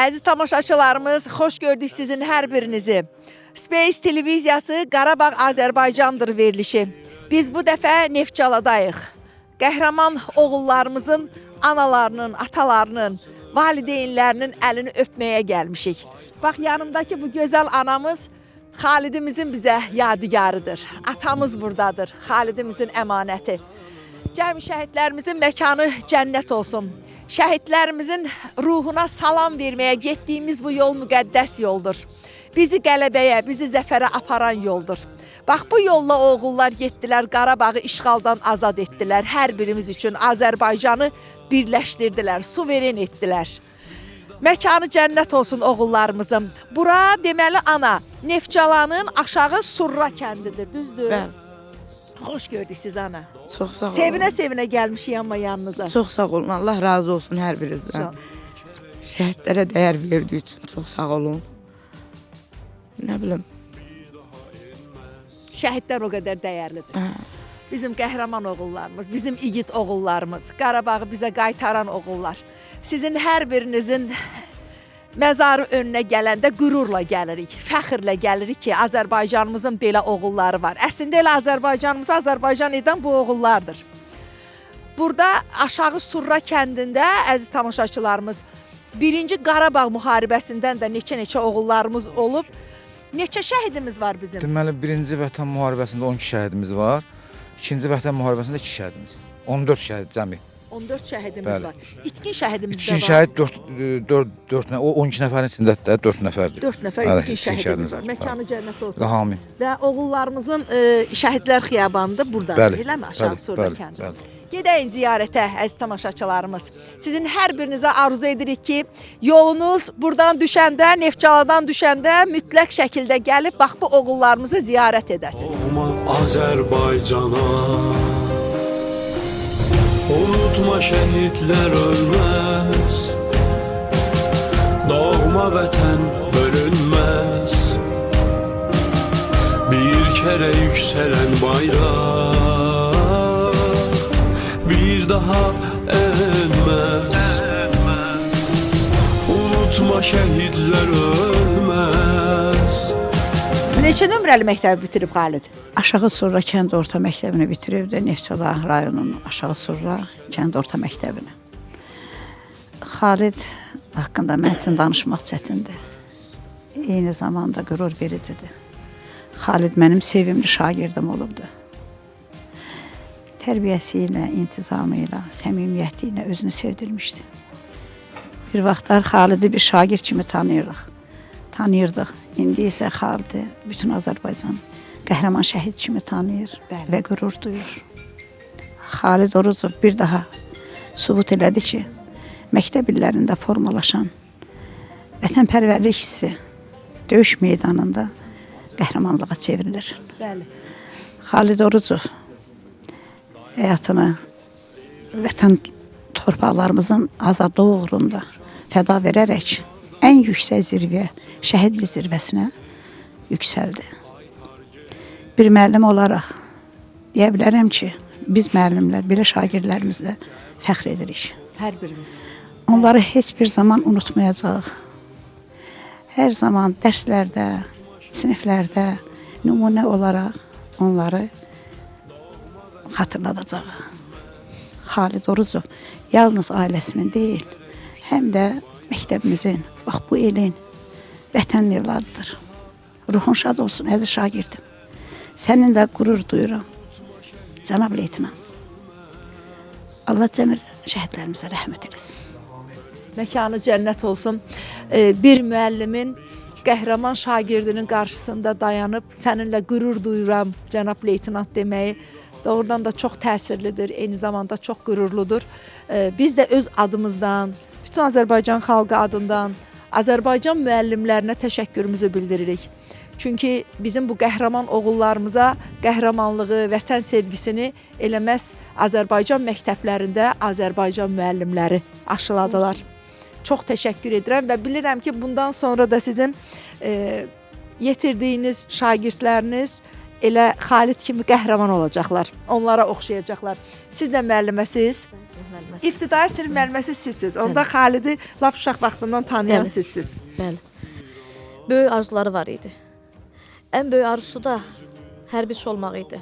Əziz tamaşaçılarımız, xoş gördük sizin hər birinizi. Space televiziyası Qarabağ Azərbaycandır verilişi. Biz bu dəfə Neftçaladayıq. Qəhrəman oğullarımızın analarının, atalarının, valideynlərinin əlini öpməyə gəlmişik. Bax yanımdakı bu gözəl anamız Xalidimizin bizə yadigarıdır. Atamız buradadır. Xalidimizin əmanəti. Cəmi şəhidlərimizin məkanı cənnət olsun. Şəhidlərimizin ruhuna salam verməyə getdiyimiz bu yol müqəddəs yoldur. Bizi qələbəyə, bizi zəfərə aparan yoldur. Bax bu yolla oğullar getdilər, Qarabağı işğaldan azad etdilər. Hər birimiz üçün Azərbaycanı birləşdirdilər, suveren etdilər. Məkanı cənnət olsun oğullarımızın. Bura deməli ana, Neftçalanın aşağı Surra kəndidir, düzdür? Bəli. Xoş gördük sizi ana. Çox sağ olun. Sevinə-sevinə gəlmişik amma yanınıza. Çox sağ olun. Allah razı olsun hər birinizdən. Şəhidlərə dəyər verdiyi üçün çox sağ olun. Nə bilim. Şəhidlər o qədər dəyərlidir. Hə. Bizim qəhrəman oğullarımız, bizim igid oğullarımız, Qarabağı bizə qaytaran oğullar. Sizin hər birinizin məzarı önünə gələndə qürurla gəlirik, fəxrlə gəlirik ki, Azərbaycanımızın belə oğulları var. Əslində elə Azərbaycanımızı Azərbaycan edən bu oğullardır. Burada aşağı Surra kəndində əziz tamaşaçılarımız, birinci Qarabağ müharibəsindən də neçə-neçə oğullarımız olub. Neçə şəhidimiz var bizim? Deməli, birinci Vətən müharibəsində 12 şəhidimiz var. İkinci Vətən müharibəsində 2 şəhidimiz. 14 şəhid cəmi. 14 şəhidimiz Bəli. var. İtkin şəhidimiz də İtkin var. şəhid 4 4 4 o 12 nəfərin içində də 4 nəfərdir. 4 nəfər Bəli, itkin şəhidimiz var. Məkanı cənnət olsun. Amin. Və oğullarımızın şəhidlər xiyabanıdır burdadır, Bəli. eləmi? Aşağı bəli, Surra bəli, kəndi. bəli. Gedəyin ziyarətə əziz tamaşaçılarımız. Sizin hər birinizə arzu edirik ki, yolunuz buradan düşəndə, Neftçaladan düşəndə mütləq şəkildə gəlib bax bu oğullarımızı ziyarət edəsiniz. Doğma Azerbaycan'a. Unutma şehitler ölmez. Doğma vətən bölünmez. Bir kere yükselen bayrak bir daha enmez. Unutma şehitler ölmez. Neçə nömrəli məktəbi bitirib Xalid? Aşağı Surra kənd orta məktəbini bitiribdi, Neftçala rayonunun Aşağı Surra kənd orta məktəbini. Xalid haqqında mən üçün danışmaq çətindir. Eyni zamanda qürur vericidir. Xalid mənim sevimli şagirdim olubdu. Tərbiyəsi ilə, intizamı ilə, səmimiyyəti ilə özünü sevdirmişdi. Bir vaxtlar Xalidi bir şagird kimi tanıyırdıq. Tanıyırdıq. İndi isə Xalidi bütün Azərbaycan qəhrəman şəhid kimi tanıyır Bəli. və qürur duyur. Xalid Orucov bir daha sübut elədi ki, məktəb illərində formalaşan vətənpərvərlik hissi döyüş meydanında qəhrəmanlığa çevrilir. Bəli. Xalid Orucov həyatını vətən torpaqlarımızın azadlığı uğrunda fəda verərək ən yüksək zirvəyə, şəhidlik zirvəsinə yüksəldi. Bir müəllim olaraq deyə bilərəm ki, biz müəllimlər belə şagirdlərimizlə fəxr edirik. Hər birimiz. Onları heç bir zaman unutmayacağıq. Hər zaman dərslərdə, siniflərdə nümunə olaraq onları xatırladacağıq. Xalid Orucov yalnız ailəsinin deyil, həm də məktəbimizin, bax bu elin vətənin evladıdır. Ruhun şad olsun əziz şagirdim. Səninlə qürur duyuram. Cənab leytenant. Allah cəmir şəhidlərimizə rəhmət eləsin. Məkanı cənnət olsun. Bir müəllimin qəhrəman şagirdinin qarşısında dayanıb səninlə qürur duyuram, cənab leytenant deməyi doğrudan da çox təsirlidir, eyni zamanda çox qürurludur. Biz də öz adımızdan, bütün Azərbaycan xalqı adından Azərbaycan müəllimlərinə təşəkkürümüzü bildiririk. Çünki bizim bu qəhrəman oğullarımıza qəhrəmanlığı, vətən sevgisini elə məhz Azərbaycan məktəblərində Azərbaycan müəllimləri aşıladılar. Çox təşəkkür edirəm və bilirəm ki, bundan sonra da sizin yetirdiyiniz şagirdləriniz elə Xalid kimi qəhrəman olacaqlar. Onlara oxşayacaqlar. Siz də müəlliməsiz. Müəlliməsi. İbtidai sinif müəlliməsi sizsiz. Onda Xalidi lap uşaq vaxtından tanıyan Bəli. sizsiz. Bəli. Böyük arzuları var idi. Ən böyük arzusu da hərbiçi olmaq idi.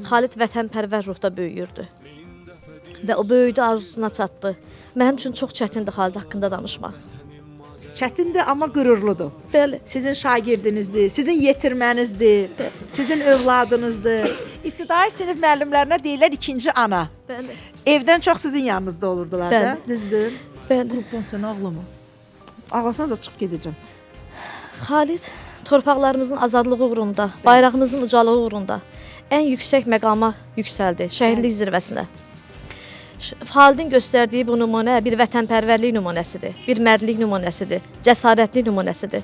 Xalid vətənpərvər ruhda böyüyürdü. Və o böyüdü, arzusuna çatdı. Mənim üçün çox çətindir Xalid haqqında danışmaq. Çətindir, amma qürurludur. Bəli. Sizin şagirdinizdir, sizin yetirmənizdir, sizin övladınızdır. İbtidai sinif müəllimlərinə deyirlər ikinci ana. Bəli. Evdən çox sizin yanınızda olurdular da, Bəli. düzdür? Bəli. Qurban sən ağlama. Ağlasan da çıx gedəcəm. Xalid torpaqlarımızın azadlığı uğrunda, bayrağımızın ucalığı uğrunda ən yüksək məqama yüksəldi, şəhidlik zirvəsinə. Xalidin göstərdiyi bu nümunə bir vətənpərvərlik nümunəsidir, bir mərdlik nümunəsidir, cəsarətlik nümunəsidir.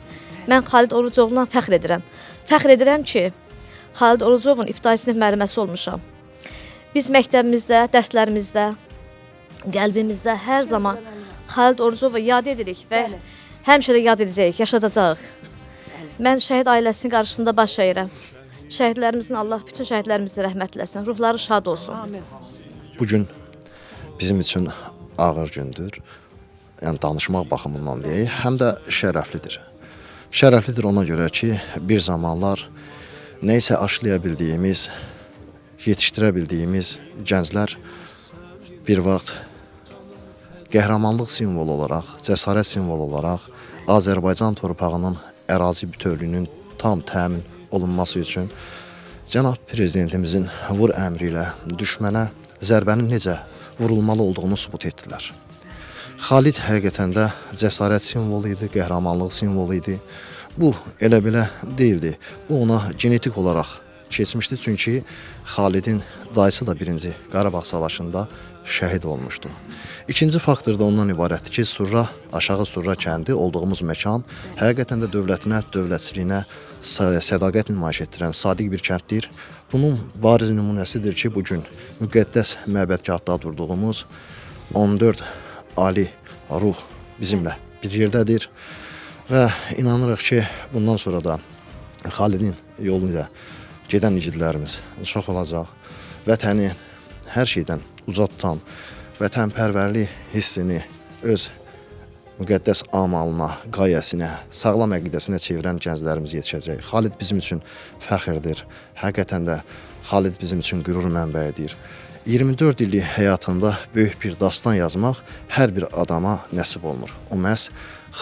Mən Xalid Orucovla fəxr edirəm. Fəxr edirəm ki, Xalid Orucovun ibtidai sinif müəlliməsi olmuşam. Biz məktəbimizdə, dərslərimizdə, qəlbimizdə hər zaman Xalid Orucovu yad edirik və həmişə də yad edəcəyik, yaşadacağıq. Mən şəhid ailəsinin qarşısında baş əyirəm. Şəhidlərimizin Allah bütün şəhidlərimizi rəhmət eləsin, ruhları şad olsun. Amin. Bu gün bizim üçün ağır gündür. Yəni danışmaq baxımından deyək, həm də şərəflidir. Şərəflidir ona görə ki, bir zamanlar nə isə aşılaya bildiyimiz, yetişdirə bildiyimiz gənclər bir vaxt qəhrəmanlıq simvolu olaraq, cəsarət simvolu olaraq Azərbaycan torpağının ərazi bütövlüyünün tam təmin olunması üçün cənab prezidentimizin vur əmri ilə düşmənə zərbənin necə vurulmalı olduğunu sübut etdilər. Xalid həqiqətən də cəsarət simvolu idi, qəhrəmanlıq simvolu idi. Bu elə belə deyildi. Bu ona genetik olaraq keçmişdi, çünki Xalidin dayısı da 1-ci Qarabağ savaşında şəhid olmuşdu. İkinci faktor da ondan ibarətdir ki, Surra, Aşağı Surra kəndi olduğumuz məkan həqiqətən də dövlətinə, dövlətçiliyinə sədaqət nümayiş etdirən sadiq bir kənddir. Bunun bariz nümunəsidir ki, bu gün müqəddəs məbədgahda durduğumuz 14 ali ruh bizimlə bir yerdədir və inanırıq ki, bundan sonra da Xalidin yolu ilə gedən igidlərimiz çox olacaq. Vətəni hər şeydən uca tutan, vətənpərvərlik hissini öz müqəddəs amalına, qayəsinə, sağlam əqidəsinə çevirən gənclərimiz yetişəcək. Xalid bizim üçün fəxrdir. Həqiqətən də Xalid bizim üçün qürur mənbəyidir. 24 illik həyatında böyük bir dastan yazmaq hər bir adama nəsib olmur. O məhz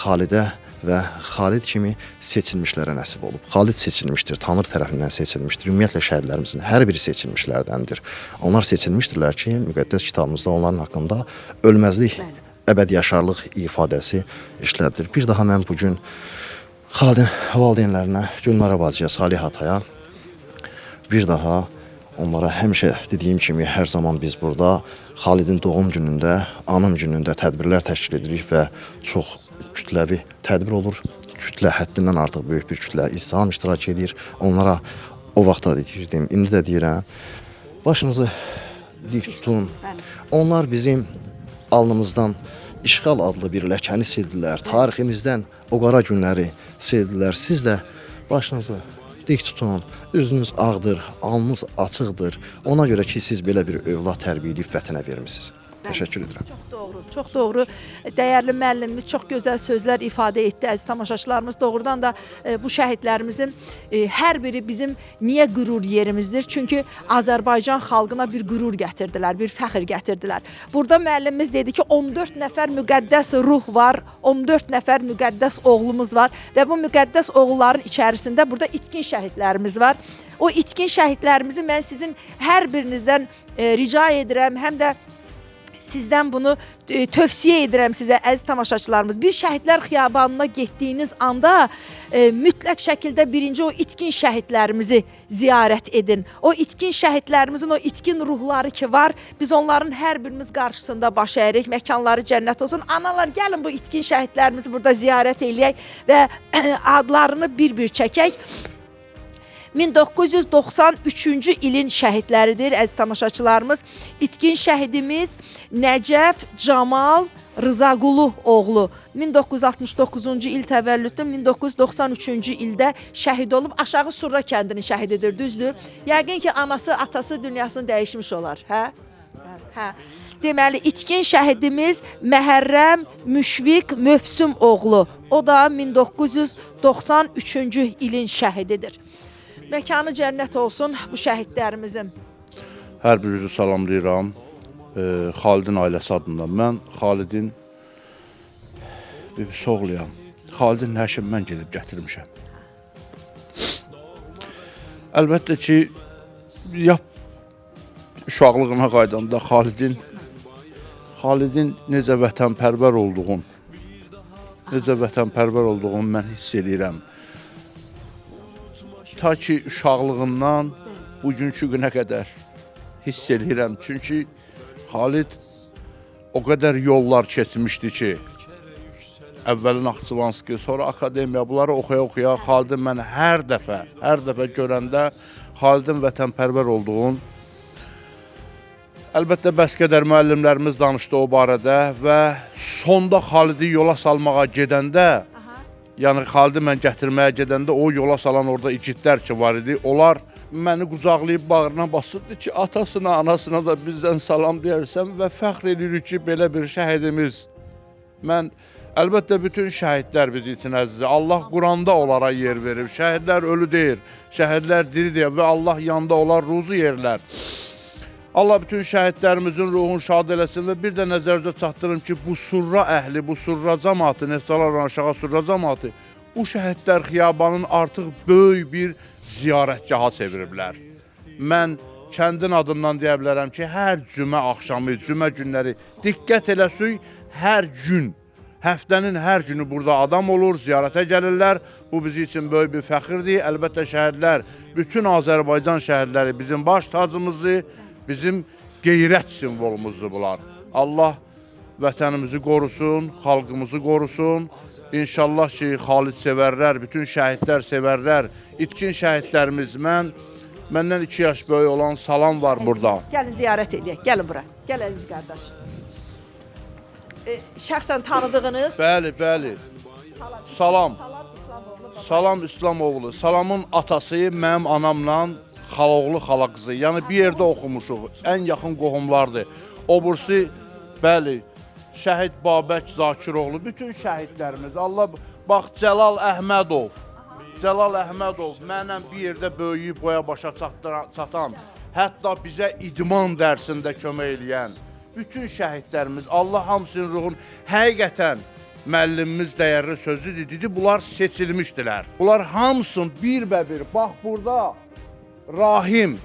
Xalidə və Xalid kimi seçilmişlərə nəsib olub. Xalid seçilmişdir, Tanrı tərəfindən seçilmişdir. Ümumiyyətlə şəhidlərimizin hər biri seçilmişlərdəndir. Onlar seçilmişdirlər ki, müqəddəs kitabımızda onların haqqında ölməzlik, əbədi yaşarlıq ifadəsi işlədilir. Bir daha mən bu gün Xalidin valideynlərinə, Gülnara bacıya, Salih ataya bir daha onlara həmişə dediyim kimi hər zaman biz burada Xalidin doğum günündə, anım günündə tədbirlər təşkil edirik və çox kütləvi tədbir olur. Kütlə həddindən artıq böyük bir kütlə izdiham iştirak edir. Onlara o vaxt da deyirdim, indi də deyirəm. Başınızı dik tutun. Onlar bizim alnımızdan işğal adlı bir ləkəni sildilər. Tariximizdən o qara günləri sildilər. Siz də başınızı dik tutun. Üzünüz ağdır, alnınız açıqdır. Ona görə ki, siz belə bir övlad tərbiyə edib vətənə vermisiniz. Təşəkkür edirəm. Çox doğru, çox doğru. Dəyərli müəllimimiz çox gözəl sözlər ifadə etdi əziz tamaşaçılarımız. Doğrudan da bu şəhidlərimizin hər biri bizim niyə qürur yerimizdir? Çünki Azərbaycan xalqına bir qürur gətirdilər, bir fəxr gətirdilər. Burada müəllimimiz dedi ki, 14 nəfər müqəddəs ruh var, 14 nəfər müqəddəs oğlumuz var və bu müqəddəs oğulların içərisində burada itkin şəhidlərimiz var. O itkin şəhidlərimizi mən sizin hər birinizdən rica edirəm, həm də sizdən bunu tövsiyə edirəm sizə əziz tamaşaçılarımız. Bir şəhidlər xiyabanına getdiyiniz anda mütləq şəkildə birinci o itkin şəhidlərimizi ziyarət edin. O itkin şəhidlərimizin o itkin ruhları ki var, biz onların hər birimiz qarşısında baş əyirik. Məkanları cənnət olsun. Analar, gəlin bu itkin şəhidlərimizi burada ziyarət eləyək və adlarını bir-bir çəkək. 1993-cü ilin şəhidləridir əziz tamaşaçılarımız. İtkin şəhidimiz Nəcəf Camal Rızaqulu oğlu 1969-cu il təvəllüdlü, 1993-cü ildə şəhid olub. Aşağı Surra kəndinin şəhididir, düzdür? Yəqin ki, anası, atası dünyasını dəyişmiş olar, hə? Hə. Deməli, itkin şəhidimiz Məhərrəm Müşfiq Mövsüm oğlu. O da 1993-cü ilin şəhididir. Məkanı cənnət olsun bu şəhidlərimizin. Hər birinizi salamlayıram. Xalidin ailəsi adından. Mən Xalidin bibisi oğluyam. Xalidin nəşini mən gedib gətirmişəm. Əlbəttə ki, yap uşaqlığına qaydanda Xalidin necə vətənpərvər olduğunu, mən hiss eləyirəm. Ta ki uşaqlığından bugünkü günə qədər hiss eləyirəm. Çünki Xalid o qədər yollar keçmişdi ki, əvvəli Naxçıvanski, sonra akademiya, bunları oxuya-oxuya Xalidin mən hər dəfə görəndə Xalidin vətənpərvər olduğunu, əlbəttə bəs qədər müəllimlərimiz danışdı o barədə və sonda Xalidi yola salmağa gedəndə, yəni Xalidi mən gətirməyə gedəndə o yola salan orada igidlər ki var idi, onlar məni qucaqlayıb bağrına basırdı ki, atasına, anasına da bizdən salam deyərsən və fəxr edirik ki, belə bir şəhidimiz. Mən əlbəttə bütün şəhidlər bizi üçün əzizdir. Allah Quranda onlara yer verib. Şəhidlər ölü deyil, şəhidlər diri deyil və Allah yanında onlar ruzu yerlər. Allah bütün şəhidlərimizin ruhunu şad eləsin və bir də nəzərinizə çatdırım ki, bu surra əhli, bu surra cəmaatı, Neftçala rayonu Aşağı Surra cəmaatı, bu şəhidlər xiyabanın artıq böyük bir ziyarətgaha çeviriblər. Mən kəndin adından deyə bilərəm ki, hər cümə axşamı, cümə günləri diqqət eləsək, hər gün, həftənin hər günü burada adam olur, ziyarətə gəlirlər. Bu bizi üçün böyük bir fəxirdir. Əlbəttə şəhidlər, bütün Azərbaycan şəhidləri bizim baş tacımızdır, bizim qeyrət simvolumuzdur bunlar. Allah vətənimizi qorusun, xalqımızı qorusun. İnşallah ki, Xalid sevərlər, bütün şəhidlər sevərlər. İtkin şəhidlərimiz, məndən 2 yaş böyük olan Salam var burada. Gəlin ziyarət eləyək, gəlin bura. Gəl əziz qardaş. Şəxsən tanıdığınız? Bəli, bəli. Salam. Salam İslamoğlu. Salamın atası mənim anamla xalaoğlu, xala qızı. Yəni bir yerdə oxumuşuq. Ən yaxın qohumlardır. O birisi, bəli, Şəhid Babək Zakiroğlu, bütün şəhidlərimiz. Allah, bax Cəlal Əhmədov. Cəlal Əhmədov mənlə bir yerdə böyüyüb boya başa çatan, hətta bizə idman dərsində kömək eləyən bütün şəhidlərimiz, Allah hamısının ruhunu, həqiqətən müəllimimiz dəyərli sözüdür, dedi, bunlar seçilmişdilər. Bunlar hamısının bir-bə-bir, bax burada Rahim,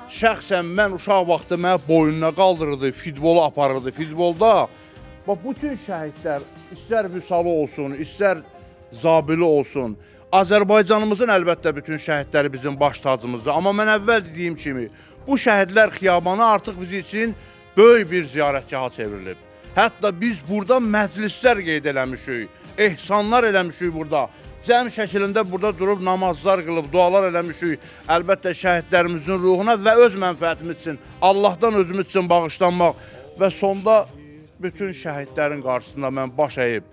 şəxsən mən uşaq vaxtı mənə boynuna qaldırırdı, futbolu aparırdı, futbolda. Bax, bütün şəhidlər, istər Vüsalı olsun, istər Zabili olsun, Azərbaycanımızın əlbəttə bütün şəhidləri bizim baş tacımızdır. Amma mən əvvəl dediyim kimi, bu şəhidlər xiyabanı artıq bizi üçün böyük bir ziyarətgaha çevrilib. Hətta biz burada məclislər qeyd eləmişik, ehsanlar eləmişik burada. Cəm şəklində burada durub namazlar qılıb, dualar eləmişik. Əlbəttə şəhidlərimizin ruhuna və öz mənfəətimiz üçün, Allahdan özümüz üçün bağışlanmaq və sonda bütün şəhidlərin qarşısında mən baş əyib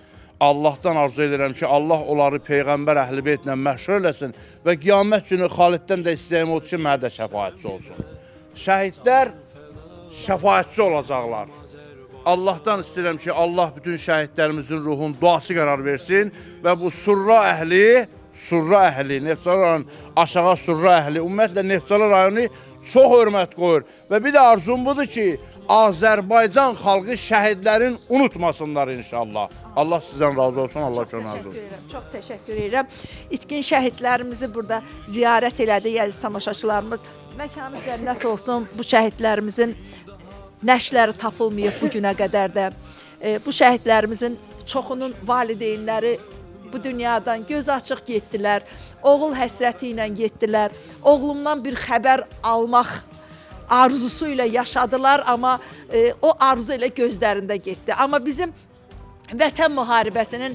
Allahdan arzu edirəm ki, Allah onları Peyğəmbər Əhl-i Beytlə məşhur eləsin və qiyamət günü Xaliddən də istəyim odur ki, mənə də şəfaətçi olsun. Şəhidlər şəfaətçi olacaqlar. Allahdan istəyirəm ki, Allah bütün şəhidlərimizin ruhunun duası qərar versin və bu surra əhli, Neftçala rayonu, aşağı surra əhli, ümumiyyətlə Neftçala rayonu çox hörmət qoyur. Və bir də arzum budur ki, Azərbaycan xalqı şəhidlərin unutmasınlar inşallah. Allah sizdən razı olsun, Allah köməyi olsun. Çox təşəkkür edirəm. İtkin şəhidlərimizi burada ziyarət elədik, əziz tamaşaçılarımız. Məkanı cənnət olsun, bu şəhidlərimizin nəşləri tapılmayıb bu günə qədər də. Bu şəhidlərimizin çoxunun valideynləri bu dünyadan göz açıq getdilər, oğul həsrəti ilə getdilər, oğlumdan bir xəbər almaq arzusu ilə yaşadılar, amma o arzu ilə gözlərində getdi. Amma bizim Vətən müharibəsinin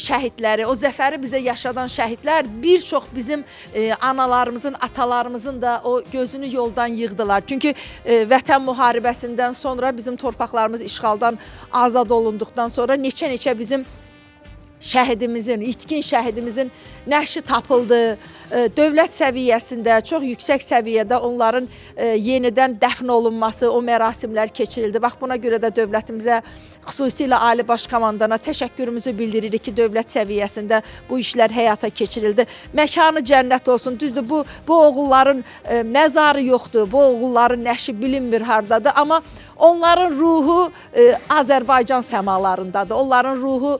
şəhidləri, o zəfəri bizə yaşadan şəhidlər bir çox bizim analarımızın, atalarımızın da o gözünü yoldan yığdılar. Çünki vətən müharibəsindən sonra bizim torpaqlarımız işğaldan azad olunduqdan sonra neçə-neçə bizim şəhidimizin, itkin şəhidimizin nəşi tapıldı. Dövlət səviyyəsində, çox yüksək səviyyədə onların yenidən dəfn olunması, o mərasimlər keçirildi. Bax, buna görə də dövlətimizə, xüsusilə Ali Baş Komandana təşəkkürümüzü bildiririk ki, dövlət səviyyəsində bu işlər həyata keçirildi. Məkanı cənnət olsun. Düzdür, bu oğulların məzarı yoxdur, bu oğulların nəşi bilinmir hardadır, amma onların ruhu Azərbaycan səmalarındadır, onların ruhu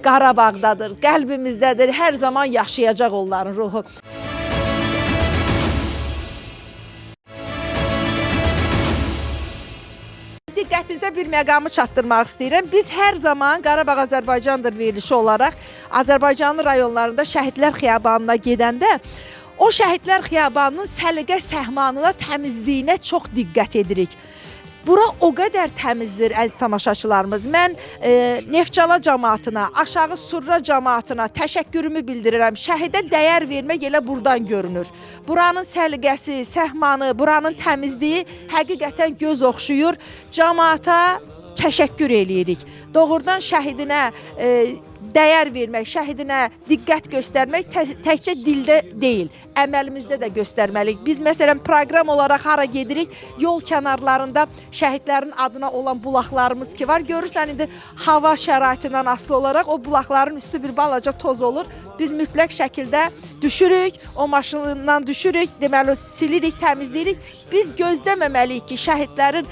Qarabağdadır, qəlbimizdədir, hər zaman yaşayacaq onların ruhu. Diqqətinizə bir məqamı çatdırmaq istəyirəm. Biz hər zaman Qarabağ Azərbaycandır verilişi olaraq Azərbaycanın rayonlarında Şəhidlər Xiyabanına gedəndə o Şəhidlər Xiyabanının səliqə səhmanına, təmizliyinə çox diqqət edirik. Bura o qədər təmizdir, əziz tamaşaçılarımız. Mən Neftçala cəmaatına, Aşağı Surra cəmaatına təşəkkürümü bildirirəm. Şəhidə dəyər vermək elə buradan görünür. Buranın səliqəsi, səhmanı, buranın təmizliyi həqiqətən göz oxşuyur. Cəmaata təşəkkür eləyirik. Doğrudan şəhidinə dəyər vermək, şəhidinə diqqət göstərmək təkcə dildə deyil, əməlimizdə də göstərməliyik. Biz məsələn proqram olaraq hara gedirik, yol kənarlarında şəhidlərin adına olan bulaqlarımız ki var. Görürsən indi hava şəraitindən asılı olaraq o bulaqların üstü bir balaca toz olur. Biz mütləq şəkildə düşürük, o maşından düşürük, deməli silirik, təmizləyirik. Biz gözləməməliyik ki, şəhidlərin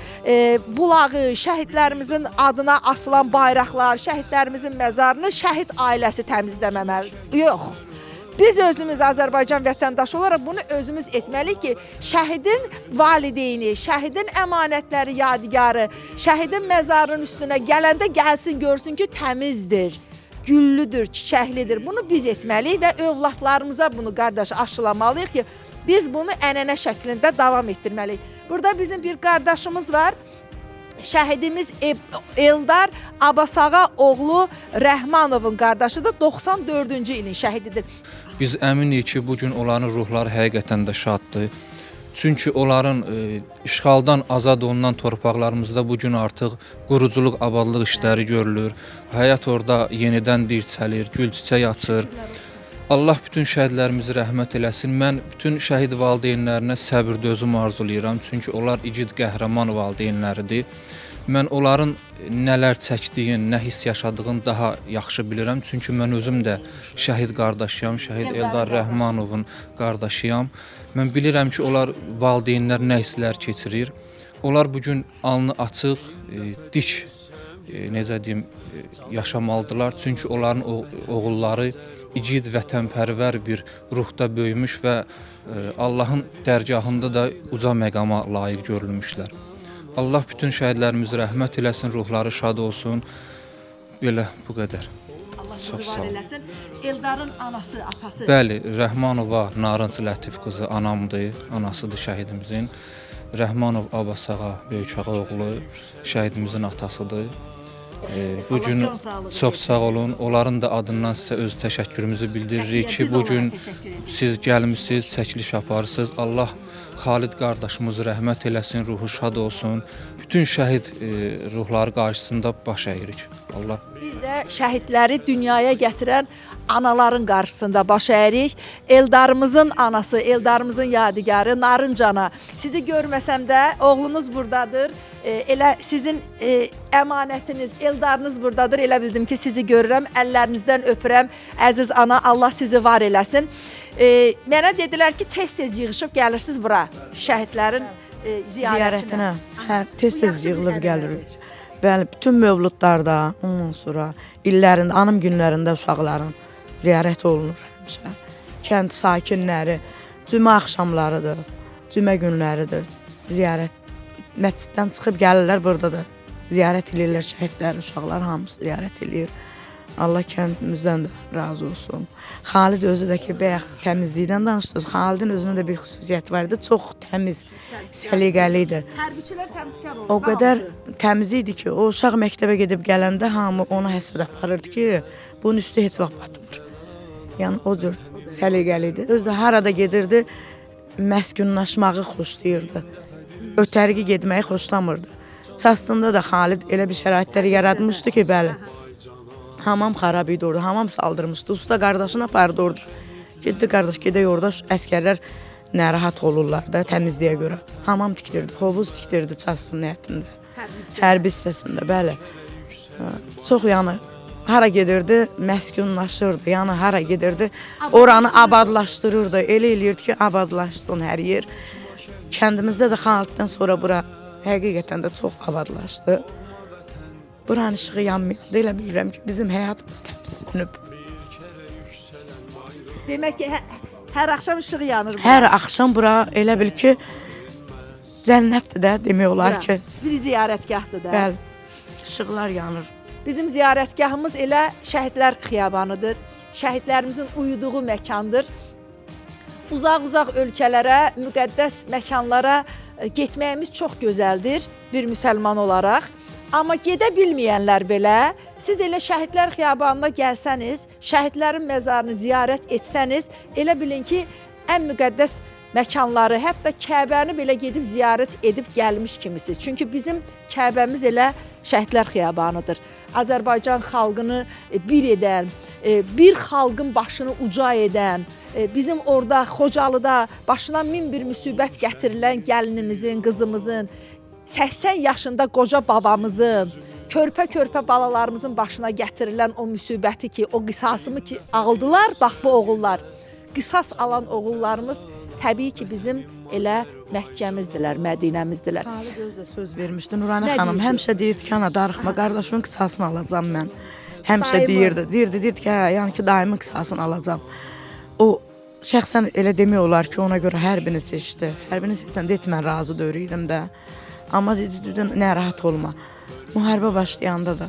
bulağı, şəhidlərimizin adına asılan bayraqlar, şəhidlərimizin məzarını şəhid ailəsi təmizləməməlidir. Yox. Biz özümüz Azərbaycan vətəndaşı olaraq bunu özümüz etməliyik ki, şəhidin valideyni, şəhidin əmanətləri, yadigarı, şəhidin məzarının üstünə gələndə gəlsin, görsün ki, təmizdir, güllüdür, çiçəklidir. Bunu biz etməliyik və övladlarımıza bunu qardaş aşılamalıyıq ki, biz bunu ənənə şəklində davam etdirməliyik. Burada bizim bir qardaşımız var. Şəhidimiz Eldar Abbasağa oğlu Rəhmanovun qardaşıdır, 94-cü ilin şəhididir. Biz əminik ki, bugün onların ruhları həqiqətən də şaddır. Çünki onların işğaldan azad olunan torpaqlarımızda bugün artıq quruculuq, abadlıq işləri görülür. Həyat orada yenidən dirçəlir, gül çiçək açır. Allah bütün şəhidlərimizi rəhmət eləsin. Mən bütün şəhid valideynlərinə səbir dözüm arzulayıram. Çünki onlar igid qəhrəman valideynləridir. Mən onların nələr çəkdiyini, nə hiss yaşadığını daha yaxşı bilirəm. Çünki mən özüm də şəhid qardaşıyam, şəhid Eldar Rəhmanovun qardaşıyam. Mən bilirəm ki, onlar valideynlər nə hisslər keçirir. Onlar bugün alnı açıq, dik, necə deyim, yaşamalıdırlar. Çünki onların oğulları igid, vətənpərvər bir ruhda böyümüş və Allahın dərgahında da uca məqama layiq görülmüşlər. Allah bütün şəhidlərimizi rəhmət eləsin, ruhları şad olsun. Belə, bu qədər. Allah sizi var eləsin. Eldarın anası, atası. Bəli, Rəhmanova Narınc Lətif qızı anamdır, anasıdır şəhidimizin. Rəhmanov Abbasağa, böyük ağa oğlu, şəhidimizin atasıdır. Bugün çox sağ olun. Onların da adından sizə öz təşəkkürümüzü bildiririk ki, bugün siz gəlmişsiniz, çəkiliş aparırsınız. Allah Xalid qardaşımızı rəhmət eləsin, ruhu şad olsun. Bütün şəhid ruhları qarşısında baş əyirik. Allah. Biz də şəhidləri dünyaya gətirən anaların qarşısında baş əyirik. Eldarımızın anası, Eldarımızın yadigarı Narınc ana. Sizi görməsəm də oğlunuz buradadır. Elə sizin əmanətiniz, Eldarınız buradadır. Elə bildim ki, sizi görürəm, əllərinizdən öpürəm. Əziz ana, Allah sizi var eləsin. Mənə dedilər ki, tez-tez yığışıb gəlirsiniz bura, şəhidlərin ziyarətinə. Hə, tez-tez yığılıb gəlirik. Bəli, bütün mövludlarda, ondan sonra illərində, anım günlərində uşaqların ziyarət olunur həmişə. Kənd sakinləri, cümə axşamlarıdır, cümə günləridir. Ziyarət, məsciddən çıxıb gəlirlər burada da ziyarət eləyirlər şəhidləri, uşaqlar hamısı ziyarət eləyir. Allah kəndimizdən də razı olsun. Xalid özü də ki, bayaq təmizlikdən danışdınız. Xalidin özünün də bir xüsusiyyəti var idi. Çox təmiz, səliqəli idi. Hərbiçilər təmizkar oldu. O qədər təmiz idi ki, o uşaq məktəbə gedib gələndə hamı ona həsəd aparırdı ki, bunun üstü heç vaxt batmır. Yəni o cür səliqəli idi. Özü də harada gedirdi, məskunlaşmağı xoşlayırdı. Ötərgi getməyi xoşlamırdı. Çastında da Xalid elə bir şəraitlər yaratmışdı ki, bəli. Hamam xarab idi orada, hamam saldırmışdı. Usta qardaşını apardı orada. Getdi qardaş, gedək orada əsgərlər narahat olurlar da təmizliyə görə. Hamam tikdirdi, hovuz tikdirdi Çastın həyətində. Hərbi hissəsində, bəli. Çox yəni hara gedirdi, məskunlaşırdı. Yəni hara gedirdi, oranı abadlaşdırırdı. Elə eləyirdi ki, abadlaşsın hər yer. Kəndimizdə də Xaliddən sonra bura həqiqətən də çox abadlaşdı. Buranın işığı yanmayanda elə bilirəm ki, bizim həyatımız təmiz sönüb. Demək ki, hər axşam işığı yanır. Bura. Hər axşam bura elə bil ki, cənnətdir də demək olar ki. Bir ziyarətgahdır da. Bəli, işıqlar yanır. Bizim ziyarətgahımız elə Şəhidlər Xiyabanıdır. Şəhidlərimizin uyuduğu məkandır. Uzaq-uzaq ölkələrə, müqəddəs məkanlara getməyimiz çox gözəldir bir müsəlman olaraq. Amma gedə bilməyənlər belə, siz elə Şəhidlər Xiyabanına gəlsəniz, şəhidlərin məzarını ziyarət etsəniz, elə bilin ki, ən müqəddəs məkanları, hətta Kəbəni belə gedib ziyarət edib gəlmiş kimisiniz. Çünki bizim Kəbəmiz elə Şəhidlər Xiyabanıdır. Azərbaycan xalqını bir edən, bir xalqın başını uca edən, bizim orada Xocalıda başına min bir müsibət gətirilən gəlinimizin, qızımızın, 80 yaşında qoca babamızın, körpə-körpə balalarımızın başına gətirilən o müsibəti ki, o qisasımı ki aldılar, bax bu oğullar. Qisas alan oğullarımız təbii ki, bizim elə Məkkəmizdilər, Mədinəmizdilər. Xalid özü də söz vermişdi Nuranə xanım. Həmişə deyirdi ki, ana darıxma, qardaşının qisasını alacam mən. Həmişə deyirdi, deyirdi ki, hə, yəni ki, dayımın qisasını alacam. O şəxsən elə demək olar ki, ona görə hərbini seçdi. Hərbini seçəndə heç mən razı deyildim də. Amma dedi, narahat olma. Müharibə başlayanda da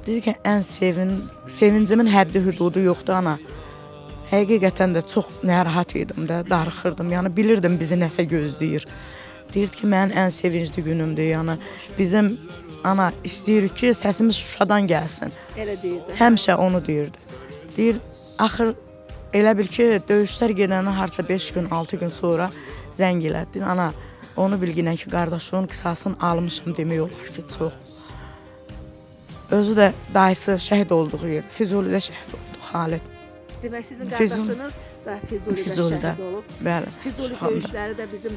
dedi ki, ən sevincimin həddi hüdudu yoxdur ana. Həqiqətən də çox narahat idim də, darıxırdım. Yəni bilirdim bizi nəsə gözləyir. Deyirdi ki, mənim ən sevincli günümdür. Yəni bizim ana istəyirik ki, səsimiz Şuşadan gəlsin. Elə deyirdi. Həmişə onu deyirdi. Deyir, axır elə bil ki, döyüşlər gedəndən harca 5 gün, 6 gün sonra zəng elədi. Ana, onu bilginən ki, qardaşının qisasını almışam demək olar ki, çox. Özü də dayısı şəhid olduğu yerdə, Füzulidə şəhid oldu Xalid. Demək sizin qardaşınız da Füzulidə şəhid olub. Bəli. Füzuli döyüşləri də bizim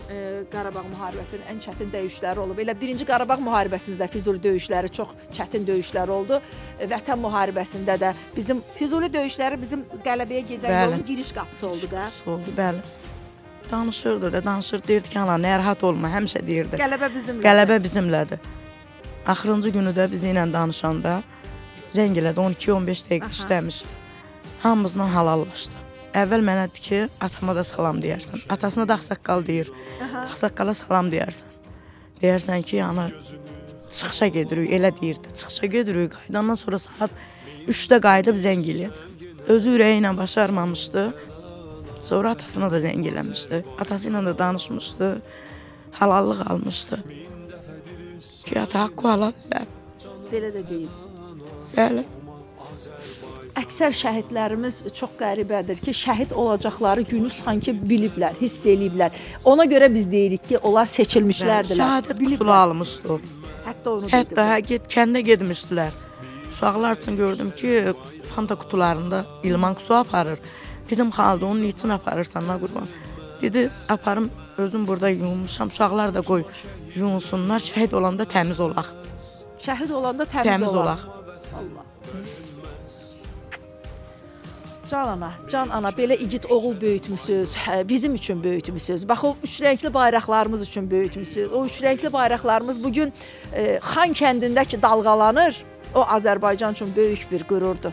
Qarabağ müharibəsinin ən çətin döyüşləri olub. Elə birinci Qarabağ müharibəsində də Füzuli döyüşləri çox çətin döyüşlər oldu. Vətən müharibəsində də bizim Füzuli döyüşləri bizim qələbəyə gedən yolun giriş qapısı oldu da. Qapısı oldu, bəli. Danışırdı da, danışır, deyirdi ki, ana, narahat olma, həmişə deyirdi. Qələbə bizimlədir. Qələbə bizimlədir. Axırıncı günü də bizi ilə danışanda zəng elədi, 12-15 dəqiqə işləmiş. Hamımızla halallaşdı. Əvvəl mənə dedi ki, atama da salam deyərsən. Atasına da ağsaqqal deyir. Ağsaqqala salam deyərsən. Deyərsən ki, yəni çıxışa gedirik, elə deyirdi. Çıxışa gedirik, qayıdandan sonra saat 3-də qayıdıb zəng eləyəcəm. Özü ürəyi ilə başarmamışdı. Sonra atasına da zəng eləmişdi. Atası ilə də danışmışdı. Halallıq almışdı. Ki, ata haqqı halal elə. Belə də deyim. Bəli. Əksər şəhidlərimiz çox qəribədir ki, şəhid olacaqları günü sanki biliblər, hiss eləyiblər. Ona görə biz deyirik ki, onlar seçilmişlərdirlər. Şəhadət qüsulu almışdı o. Hətta onu Hətta kəndə getmişdilər. Uşaqlar üçün gördüm ki, Fanta qutularında ilman qutu aparır. Dedim, Xalid, onu niçin aparırsan, nə qurban? Dedi, aparım, özüm burada yumuşam, uşaqlar da qoy yunsunlar, şəhid olanda təmiz olaq. Şəhid olanda təmiz olaq. Allah. Can ana, can ana, belə igid oğul böyütmüsünüz, bizim üçün böyütmüsünüz. Bax, o üç rəngli bayraqlarımız üçün böyütmüsünüz. O üç rəngli bayraqlarımız bugün Xan kəndində ki dalğalanır, o Azərbaycan üçün böyük bir qürurdur.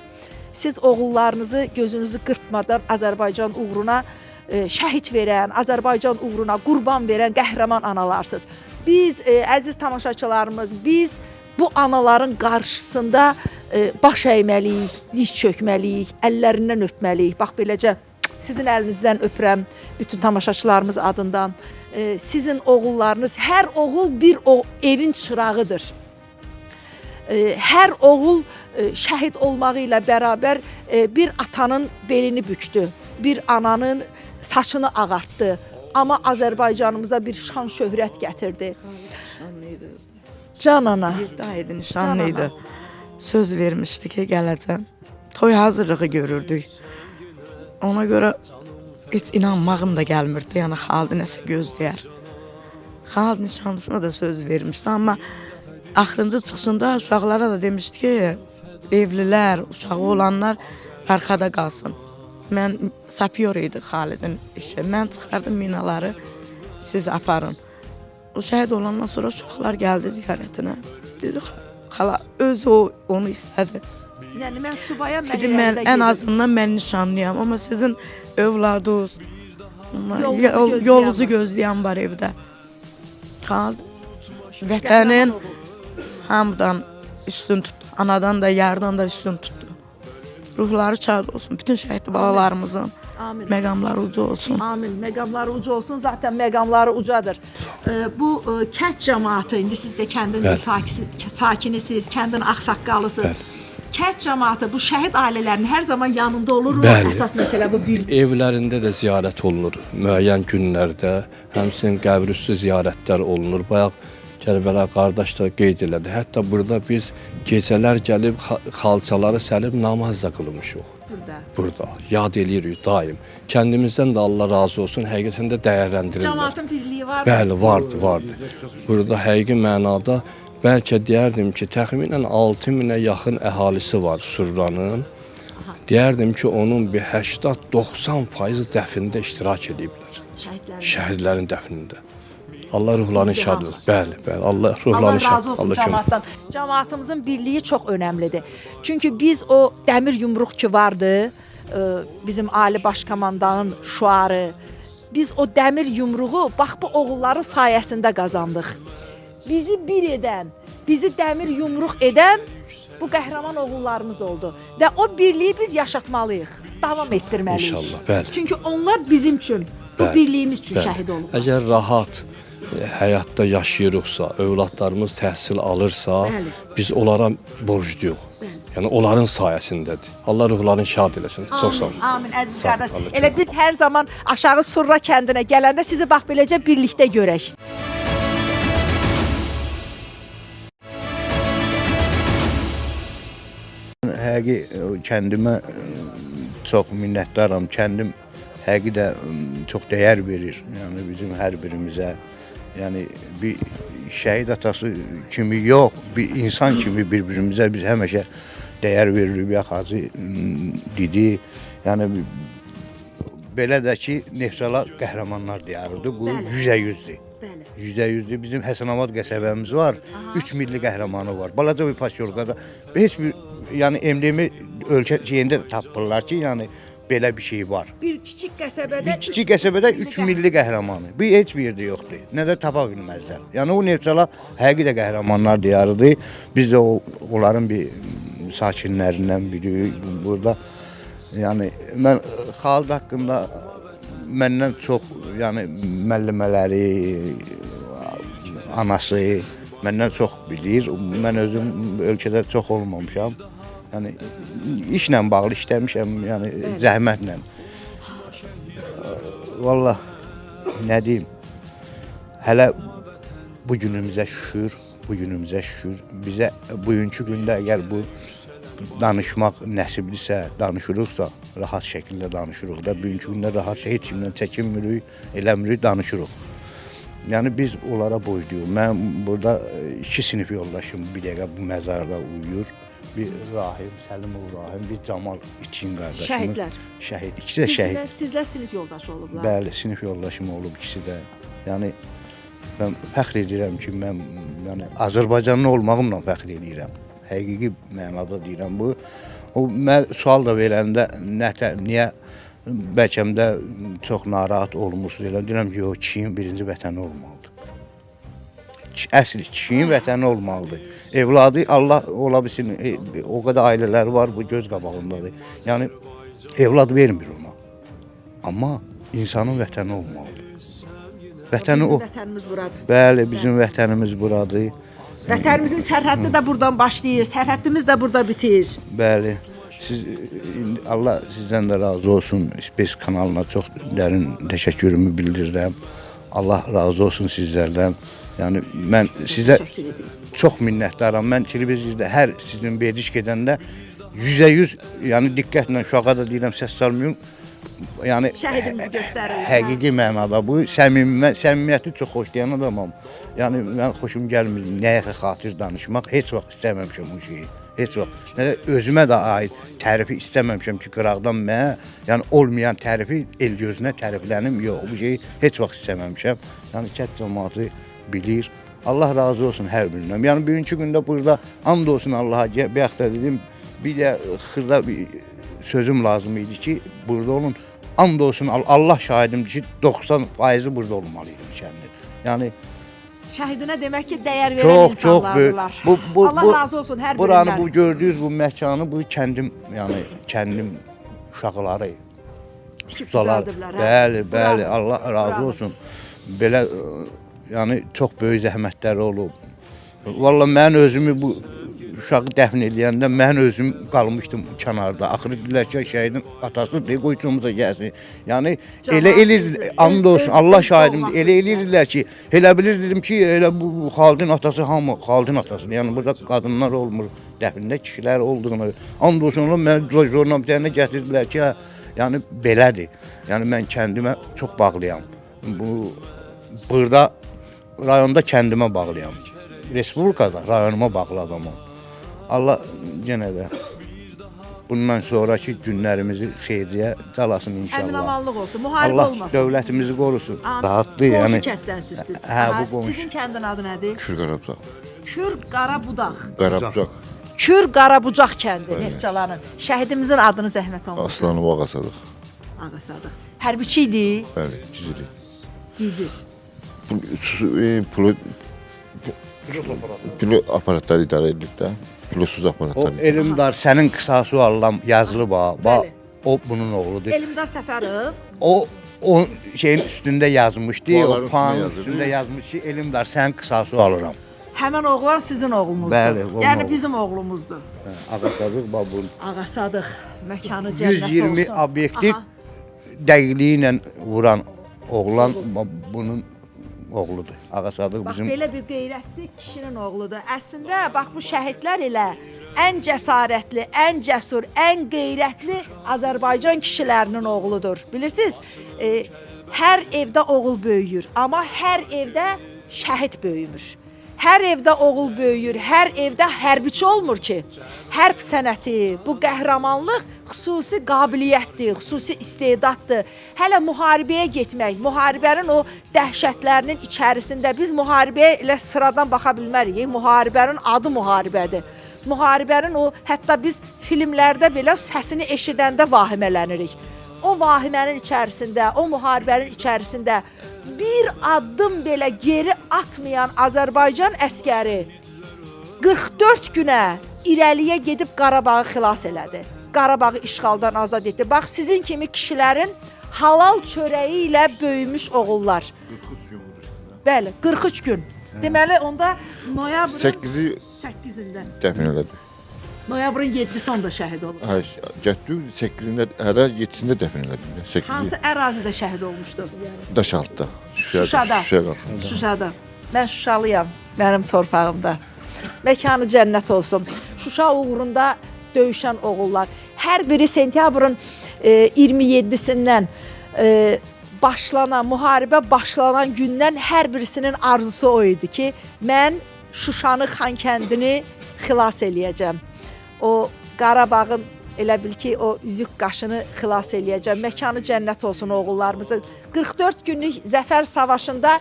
Siz oğullarınızı gözünüzü qırpmadan Azərbaycan uğruna şəhid verən, Azərbaycan uğruna qurban verən qəhrəman analarsınız. Biz, əziz tamaşaçılarımız, biz bu anaların qarşısında baş əyməliyik, diz çökməliyik, əllərindən öpməliyik. Bax beləcə sizin əlinizdən öpürəm bütün tamaşaçılarımız adından. Sizin oğullarınız, hər oğul bir evin çırağıdır. Hər oğul şəhid olmağı ilə bərabər bir atanın belini bükdü, bir ananın saçını ağartdı. Amma Azərbaycanımıza bir şan şöhrət gətirdi. Can ana. 7 ay idi, nişanlı idi. Söz vermişdi ki, gələcəm. Toy hazırlığı görürdük. Ona görə heç inanmağım da gəlmirdi. Yəni Xalid nəsə gözləyər. Xalid nişanlısına da söz vermişdi, amma axırıncı çıxışında uşaqlara da demişdi ki, evlilər, uşağı olanlar arxada qalsın. Mən sapyor idi Xalidin işi. Mən çıxardım minaları, siz aparın. O şəhid olandan sonra uşaqlar gəldi ziyarətinə. Dedi, xala, özü onu istədi. Yəni mən subayam, mən Dedim, mən ən azından mən nişanlıyam, amma sizin övladınız, yolunuzu gözləyən var evdə. Xalid vətənin hamıdan üstün tutdu. Anadan da, yardan da üstün tutdu. Ruhları şad olsun, bütün şəhid balalarımızın. Amin. Məqamları uca olsun. Amin. Məqamları uca olsun. Zaten məqamları ucadır. Bu kənd cəmaatı, indi siz də kəndin sakinisiniz, kəndin ağsaqqalısınız. Kənd cəmaatı bu şəhid ailələrinin hər zaman yanında olur. Bəli. Əsas məsələ bu bir. Evlərində də ziyarət olunur müəyyən günlərdə. Həmçinin qəbirüstü ziyarətlər olunur. Bayaq Kərbəla qardaş da qeyd elədi. Hətta burada biz gecələr gəlib xalçaları səlib namaz da qılmışıq. Burada. Yad eləyirik daim. Kəndimizdən də Allah razı olsun, həqiqətən də dəyərləndirirlər. Cəmaatın birliyi var mı? Bəli, vardı. Burada həqiqi mənada bəlkə deyərdim ki, təxminən 6000-ə yaxın əhalisi var Surranın. Deyərdim ki, onun bir 80-90% dəfnində iştirak ediblər. Şəhidlərin dəfnində. Allah ruhlarını şad eləsin. Bəli, bəli. Allah ruhlarını şad. Allah razı olsun cəmaatdan. Cəmaatımızın birliyi çox önəmlidir. Çünki biz o dəmir yumruq ki vardı, bizim Ali Baş Komandanın şüarı. Biz o dəmir yumruğu bax bu oğulların sayəsində qazandıq. Bizi bir edən, bizi dəmir yumruq edən bu qəhrəman oğullarımız oldu. Və o birliyi biz yaşatmalıyıq, davam etdirməliyik. İnşallah, bəli. Çünki onlar bizim üçün, bu birliyimiz üçün şəhid olublar. Əgər rahat həyatda yaşayırıqsa, övladlarımız təhsil alırsa, bəli, biz onlara borcluyuq. Yəni onların sayəsindədir. Allah ruhlarını şad eləsin. Çox sağ olun. Amin, əziz qardaş. Elə biz hər zaman aşağı Surra kəndinə gələndə sizi bax beləcə birlikdə görək. Həqiqi kəndimə çox minnətdaram. Kəndim həqiqi də çox dəyər verir. Yəni bizim hər birimizə. Yəni bir şəhid atası kimi yox, bir insan kimi bir-birimizə biz həmişə dəyər veririk. Bayaq Hacı dedi. Yəni belə də ki, Neftçala qəhrəmanlar diyarıdır. Bu 100%-dir. 100%-dir. Bizim Həsənabad qəsəbəmiz var. 3 milli qəhrəmanı var. Balaca bir pasyolkada heç bir yəni MDM ölkə şeyində tapırlar ki, yəni belə bir şey var. Bir kiçik qəsəbədə, bir kiçik qəsəbədə 3 milli qəhrəmanı. Bu heç bir yerdə yoxdur. Nə də tapa bilməzlər. Yəni o Neftçala həqiqi də qəhrəmanlar diyarıdır. Biz də onların bir sakinlərindən biri burada. Yəni mən Xalid haqqında məndən çox, yəni müəllimələri, anası məndən çox bilir. Mən özüm ölkədə çox olmamışam. Yəni işlə bağlı işləmişəm, yəni zəhmətlə. Vallah nə deyim? Hələ bu günümüzə şükür, bu günümüzə şükür. Bizə bugünkü gündə əgər bu danışmaq nəsiblisə, danışırıqsa, rahat şəkildə danışırıq da, bugünkü gündə rahat şey, heç kimdən çəkinmirik, eləmirik, danışırıq. Yəni biz onlara borcluyuq. Mən burada 2 sinif yoldaşım bir dəqiqə bu məzarda uyuyur. Bir Rahim, Səlimov Rahim, bir Camal İçin qardaşımız. Şəhidlər. Şəhid, ikisi də şəhid. Sizlər sinif yoldaşı olublar. Bəli, sinif yoldaşım olub ikisi də. Yəni mən fəxr edirəm ki, mən yəni Azərbaycanlı olmağımla fəxr edirəm. Həqiqi mənada deyirəm bu. O mən sual da verəndə niyə bəlkə də çox narahat olmursunuz elə deyirəm ki, yox, kişinin birinci vətəni olmalıdır. Əsl kişinin vətəni olmalıdır. Evladı Allah ola bilsin, o qədər ailələri var, bu göz qabağındadır. Yəni evlad vermir ona. Amma insanın vətəni olmalıdır. Vətəni o. Vətənimiz buradır. Bəli, bizim vətənimiz buradır. Vətənimizin sərhəddi də buradan başlayır, sərhəddimiz də burada bitir. Bəli. Siz indi Allah sizdən də razı olsun. Space kanalına çox dərin təşəkkürümü bildirirəm. Allah razı olsun sizlərdən. Yəni mən sizə çox minnətdaram. Mən televizorda hər sizin veriliş gedəndə 100%, yəni diqqətlə uşağa da deyirəm, səs salmayın. Yəni Şəhidimizi göstərirlər. Həqiqi mənada bu səmimi, mən səmimiyyəti çox xoşlayan adamam. Yəni mən xoşum gəlmir nəyəsə xatir danışmaq, heç vaxt istəməmişəm o şeyi. Heç vaxt. Nə də özümə də aid tərifi istəməmişəm ki, qıraqdan mənə, yəni olmayan tərifi el gözünə təriflənim. Yox, bu şeyi heç vaxt istəməmişəm. Yəni kənd cəmaəti bilir. Allah razı olsun hər birindən. Yəni bugünkü gündə burada and olsun Allaha, bayaq da dedim, bir də xırda bir sözüm lazım idi ki, burada olun. And olsun Allah şahidimdir ki, 90%-i burada olmalı idi kəndin. Yəni şəhidinə demək ki, dəyər verən çox çox böyük. insanlardırlar. Bu Allah razı olsun hər buranı, birindən. bu gördüyünüz bu məkanı, bu kəndim, yəni kəndim uşaqları Tikib ustalar. düzəldiblər, hə? Bəli, bəli, Buranı, Allah razı buranı. olsun. Belə yəni çox böyük zəhmətləri olub. Vallah mən özümü bu uşağı dəfn eləyəndə mən özüm qalmışdım kənarda. Axırı dedilər ki, şəhidin atası deyil, qoy çoxumuza gəlsin. Yəni elə eləyir, and olsun, Allah şahidimdir. Elə eləyirdilər ki, elə bilirdim ki, elə bu Xalidin atası hamı Xalidin atasıdır. Yəni burada qadınlar olmur, dəfnində kişilər olduğunu. And olsun, Allah mən zorla bir dənə gətirdilər ki, hə, yəni belədir. Yəni mən kəndimə çox bağlıyam. Bu burada rayonda kəndimə bağlıyam. Respublikada rayonuma bağlı adamam. Allah yenə də bundan sonraki günlərimizi xeyirliyə calasın inşallah. Əmin-amanlıq olsun, müharibə Allah olmasın. dövlətimizi qorusun. Amin. Rahatdır Qonşu yəni. kənddənsiz siz. Hə, Aha, bu qonşu. Sizin kəndin adı nədir? Kür Qarabucaq. Kür Qarabucaq. Qarabucaq. Kür Qarabucaq kəndi Bəli. Neftçalanın. Şəhidimizin adını zəhmət olmasa. Aslanov Ağasadıq. Ağasadıq. Hərbiçi idi. Bəli, gizirik. Gizir. Pilot aparatları idarə edirik də. Pilotsuz O aparatları. Elmdar sənin qisası Allam yazılıb ha. Bax, o bunun oğludur. Elmdar Səfərov. O şeyin üstündə yazmışdı, o Puanların puanın üstündə üstündə yazmış ki, Elmdar sənin qisası alıram. Həmən oğlan sizin oğlunuzdur. Bəli, onun yəni oğlu. bizim oğlumuzdur. Ağasadıq bax bu. Ağasadıq. Məkanı cənnət 120 olsun. obyektiv Aha. dəqiqliyi ilə vuran oğlan bunun oğludur. Ağasadıq Bax bizim belə bir qeyrətli kişinin oğludur. Əslində bax bu şəhidlər elə ən cəsarətli, ən cəsur, ən qeyrətli Azərbaycan kişilərinin oğludur. Bilirsiniz, hər evdə oğul böyüyür, amma hər evdə şəhid böyümür. Hər evdə oğul böyüyür, hər evdə hərbiçi olmur ki. Hərb sənəti, bu qəhrəmanlıq xüsusi qabiliyyətdir, xüsusi istedaddır. Hələ müharibəyə getmək, müharibənin o dəhşətlərinin içərisində biz müharibəyə elə sıradan baxa bilmərik. Müharibənin adı müharibədir. Müharibənin o, hətta biz filmlərdə belə səsini eşidəndə vahimələnirik. O vahimənin içərisində, o müharibənin içərisində bir addım belə geri atmayan Azərbaycan əskəri 44 günə irəliyə gedib Qarabağı xilas elədi. Qarabağı işğaldan azad etdi. Bax, sizin kimi kişilərin halal çörəyi ilə böyümüş oğullar. 43 gün vuruşdu. Bəli, 43 gün. Deməli, onda noyabrın 8-i 8-ində. dəfn elədi. Noyabrın 7-si onda şəhid olub. Hə, getdi 8-ində, hələ 7-sində dəfn elədi. 8-i Hansı ərazidə şəhid olmuşdu? Daşaltda. Şuşada. Şuşaya qalxanda. Şuşada. Mən Şuşalıyam, mənim torpağımda. Məkanı cənnət olsun. Şuşa uğrunda döyüşən oğullar. Hər biri sentyabrın 27-sindən başlanan, müharibə başlanan gündən hər birisinin arzusu o idi ki, mən Şuşanı, Xankəndini xilas eləyəcəm. O Qarabağın elə bil ki, o üzük qaşını xilas eləyəcəm. Məkanı cənnət olsun oğullarımızın. 44 günlük Zəfər Savaşında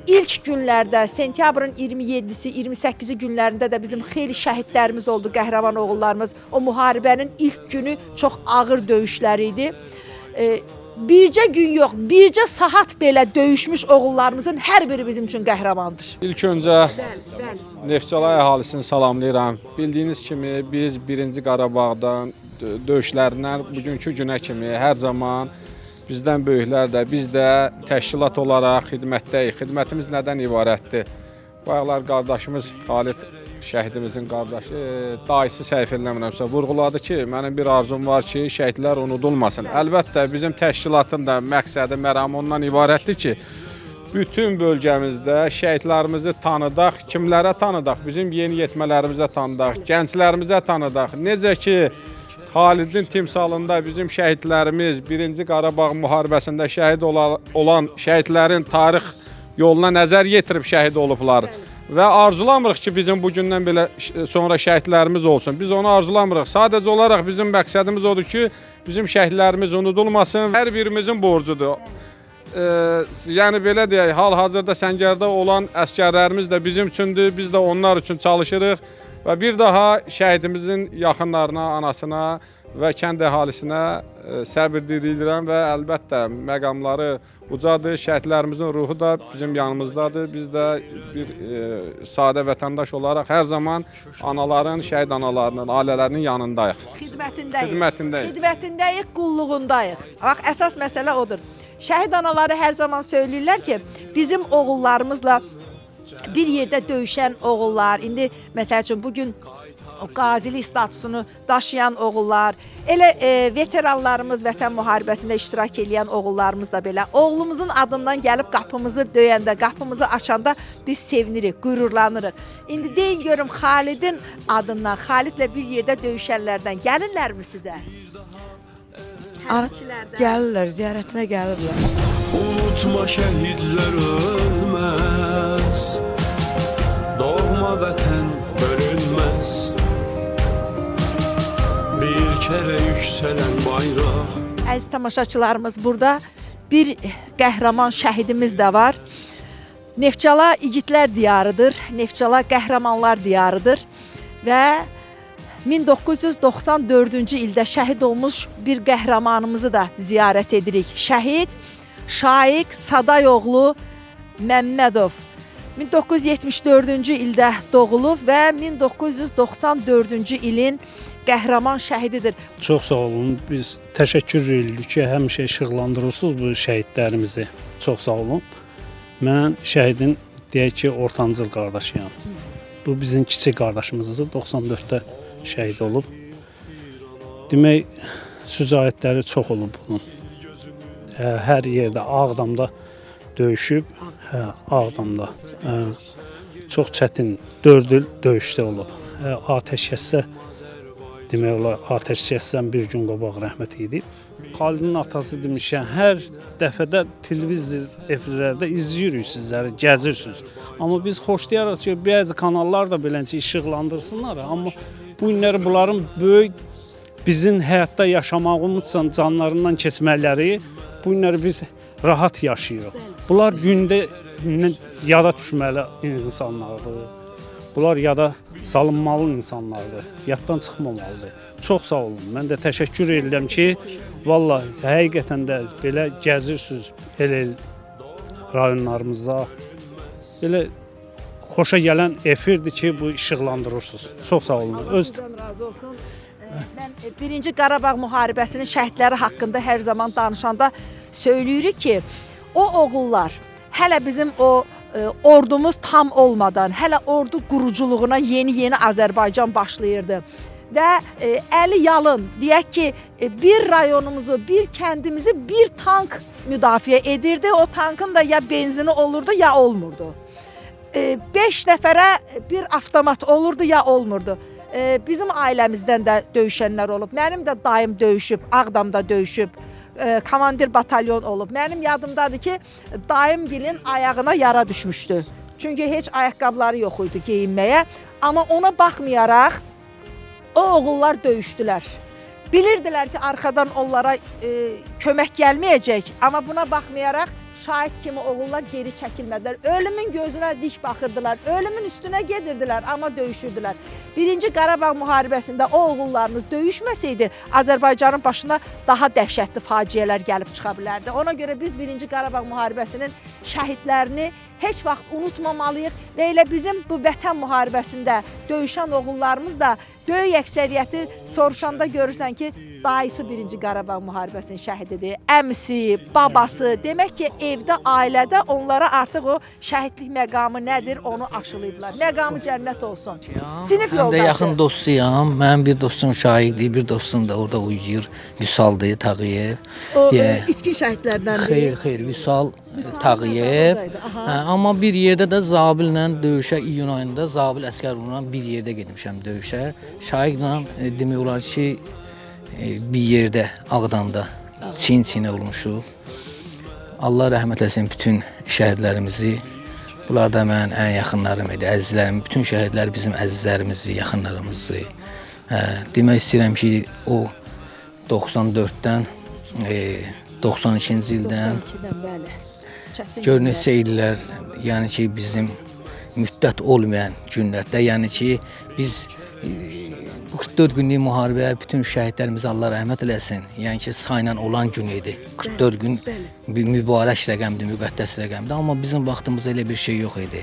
ilk günlərdə, sentyabrın 27-si, 28-i günlərində də bizim xeyli şəhidlərimiz oldu, qəhrəman oğullarımız. O müharibənin ilk günü çox ağır döyüşləri idi. Bircə gün yox, bircə saat belə döyüşmüş oğullarımızın hər biri bizim üçün qəhrəmandır. İlk öncə Neftçala əhalisini salamlayıram. Bildiyiniz kimi biz 1-ci Qarabağdan döyüşlərindən bugünkü günə kimi hər zaman bizdən böyüklər də, biz də təşkilat olaraq xidmətdəyik. Xidmətimiz nədən ibarətdir? Bayaqlar qardaşımız Xalid şəhidimizin qardaşı, dayısı səhv eləmirəmsə vurğuladı ki, mənim bir arzum var ki, şəhidlər unudulmasın. Əlbəttə bizim təşkilatın da məqsədi, məramı ondan ibarətdir ki, bütün bölgəmizdə şəhidlərimizi tanıdaq, kimlərə tanıdaq? Bizim yeniyetmələrimizə tanıdaq, gənclərimizə tanıdaq. Necə ki, Xalidin timsalında bizim şəhidlərimiz 1-ci Qarabağ müharibəsində şəhid olan şəhidlərin tarix yoluna nəzər yetirib şəhid olublar. Və arzulamırıq ki, bizim bugündən belə sonra şəhidlərimiz olsun. Biz onu arzulamırıq. Sadəcə olaraq bizim məqsədimiz odur ki, bizim şəhidlərimiz unudulmasın. Hər birimizin borcudur. Yəni belə deyək, hal-hazırda səngərdə olan əsgərlərimiz də bizim üçündür, biz də onlar üçün çalışırıq və bir daha şəhidimizin yaxınlarına, anasına və kənd əhalisinə səbir diləyirəm və əlbəttə məqamları ucadır, şəhidlərimizin ruhu da bizim yanımızdadır. Biz də bir sadə vətəndaş olaraq hər zaman anaların, şəhid analarının, ailələrinin yanındayıq. Xidmətindəyik. Xidmətindəyik. Xidmətindəyik, qulluğundayıq. Bax, əsas məsələ odur. Şəhid anaları hər zaman söyləyirlər ki, bizim oğullarımızla bir yerdə döyüşən oğullar, indi məsəl üçün bugün o qazilik statusunu daşıyan oğullar, elə veteranlarımız, vətən müharibəsində iştirak eləyən oğullarımız da belə oğlumuzun adından gəlib qapımızı döyəndə, qapımızı açanda biz sevinirik, qürurlanırıq. İndi deyin görüm Xalidin adından, Xalidlə bir yerdə döyüşənlərdən gəlirlərmi sizə? Gəlirlər, ziyarətinə gəlirlər. Unutma şəhidlər ölməz, doğma vətən bölünməz. Bir kere yükselen bayraq. Əziz tamaşaçılarımız, burada bir qəhrəman şəhidimiz də var. Neftçala igidlər diyarıdır, Neftçala qəhrəmanlar diyarıdır və 1994-cü ildə şəhid olmuş bir qəhrəmanımızı da ziyarət edirik. Şəhid Şaiq Sadayoğlu Məmmədov 1974-cü ildə doğulub və 1994-cü ilin qəhrəman şəhididir. Çox sağ olun. Biz təşəkkür edirik ki, həmişə işıqlandırırsınız bu şəhidlərimizi. Çox sağ olun. Mən şəhidin, deyək ki, ortancıl qardaşıyam. Bu bizim kiçik qardaşımızdır. 94-də şəhid olub. Demək, sücaətləri çox olub bunun. Hər yerdə, Ağdamda döyüşüb. Hə, Ağdamda. Çox çətin 4 il döyüşdə olub. Atəşkəsə, demək olar, atəşkəsdən bir gün qabaq rəhmət edib. Xalidin atası demişəm, hər dəfədə televizor efirlərdə izləyirik sizləri, gəzirsiniz. Amma biz xoşlayarıq ki, bəzi kanallar da beləcə işıqlandırsınlar. Amma bu günləri bunların böyük bizim həyatda yaşamağımızla canlarından keçmələri, bu günləri biz rahat yaşayırıq. Bunlar gündə yada düşməli insanlardır. Bunlar yada salınmalı insanlardır. Yaddan çıxmamalıdır. Çox sağ olun. Mən də təşəkkür edirəm ki, vallahi həqiqətən də belə gəzirsiniz elə rayonlarımıza. Belə xoşa gələn efirdir ki, bu işıqlandırırsınız. Çox sağ olun. Allah sizdən razı olsun. Mən 1-ci Qarabağ müharibəsinin şəhidləri haqqında hər zaman danışanda söyləyirik ki, o oğullar hələ bizim o ordumuz tam olmadan, hələ ordu quruculuğuna yeni-yeni Azərbaycan başlayırdı. Və əli yalın, deyək ki, bir rayonumuzu, bir kəndimizi bir tank müdafiə edirdi. O tankın da ya benzini olurdu, ya olmurdu. 5 nəfərə bir avtomat olurdu, ya olmurdu. Bizim ailəmizdən də döyüşənlər olub. Mənim də dayım döyüşüb, Ağdamda döyüşüb, komandir batalyon olub. Mənim yadımdadır ki, dayımgilin ayağına yara düşmüşdü. Çünki heç ayaqqabıları yox idi geyinməyə. Amma ona baxmayaraq o oğullar döyüşdülər. Bilirdilər ki, arxadan onlara kömək gəlməyəcək. Amma buna baxmayaraq Şahid kimi oğullar geri çəkilmədilər. Ölümün gözünə dik baxırdılar, ölümün üstünə gedirdilər, amma döyüşürdülər. Birinci Qarabağ müharibəsində o oğullarımız döyüşməsəydi, Azərbaycanın başına daha dəhşətli faciələr gəlib çıxa bilərdi. Ona görə biz Birinci Qarabağ müharibəsinin şəhidlərini heç vaxt unutmamalıyıq və elə bizim bu vətən müharibəsində döyüşən oğullarımız da böyük əksəriyyəti soruşanda görürsən ki, dayısı Birinci Qarabağ müharibəsinin şəhididir, əmisi, babası. Demək ki, evdə, ailədə onlara artıq o şəhidlik məqamı nədir, onu aşılayıblar. Məqamı cənnət olsun. Sinif Həm də yoldaşı. yaxın dostuyam. Mənim bir dostum Şahiddir, bir dostum da orada uyuyur. Vüsaldır, Tağıyev. O itkin şəhidlərdəndir. Xeyr, xeyr, Vüsal Tağıyev. Hə, amma bir yerdə də Zabillə döyüşə iyun ayında Zabil Əsgərovla bir yerdə getmişəm döyüşə. Şaiqlə demək olar ki, bir yerdə Ağdamda çiyin-çiyinə olmuşuq. Allah rəhmət eləsin bütün şəhidlərimizi. Bunlar da mənim ən yaxınlarım idi, əzizlərim. Bütün şəhidlər bizim əzizlərimizi, yaxınlarımızı. Hə, demək istəyirəm ki, o 94-dən 92-ci ildən 92-dən, bəli. Çətin gör günlər. neçə illər, yəni ki, bizim müddət olmayan günlərdə, yəni ki, biz 44 günlük müharibəyə bütün şəhidlərimizə Allah rəhmət eləsin. Yəni ki, sayla olan gün idi. 44 gün bir mübarək rəqəmdir, müqəddəs rəqəmdir. Amma bizim vaxtımızda elə bir şey yox idi.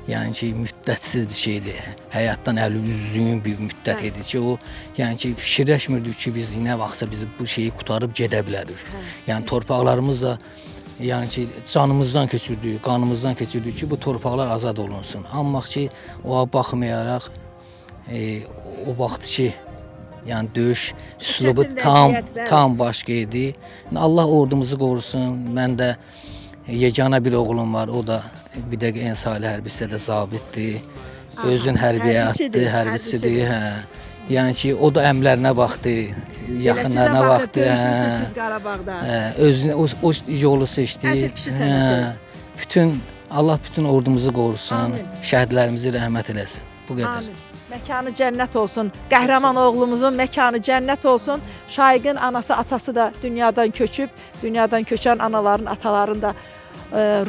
Yəni ki, müddətsiz bir şeydir. Həyatdan əli üzüyün bir müddət idi ki, o, yəni ki, fikirləşmirdik ki, biz nə vaxtsa biz bu şeyi qurtarıb gedə bilərik. Yəni torpaqlarımız da, yəni ki, canımızdan keçirdik, qanımızdan keçirdik ki, bu torpaqlar azad olunsun. Amma ki, ona baxmayaraq o vaxt ki, yəni döyüş üslubu tam başqa idi. Allah ordumuzu qorusun. Mən də yeganə bir oğlum var, o da bir dəqiqə en salih hərbi hissədə zabitdir. Özün hərbiyə atdı, hərbiçidir. Hə. Yəni ki, o da əmlərinə baxdı, yaxınlarına baxdı. Döyüşmüsünüz siz Qarabağda. Hə, özünü o yolu seçdi. Əsl kişi sənəti. Bütün Allah bütün ordumuzu qorusun, Amin. şəhidlərimizi rəhmət eləsin. Bu qədər. Amin. Məkanı cənnət olsun. Qəhrəman oğlumuzun məkanı cənnət olsun. Şaiqin anası, atası da dünyadan köçüb. Dünyadan köçən anaların, ataların da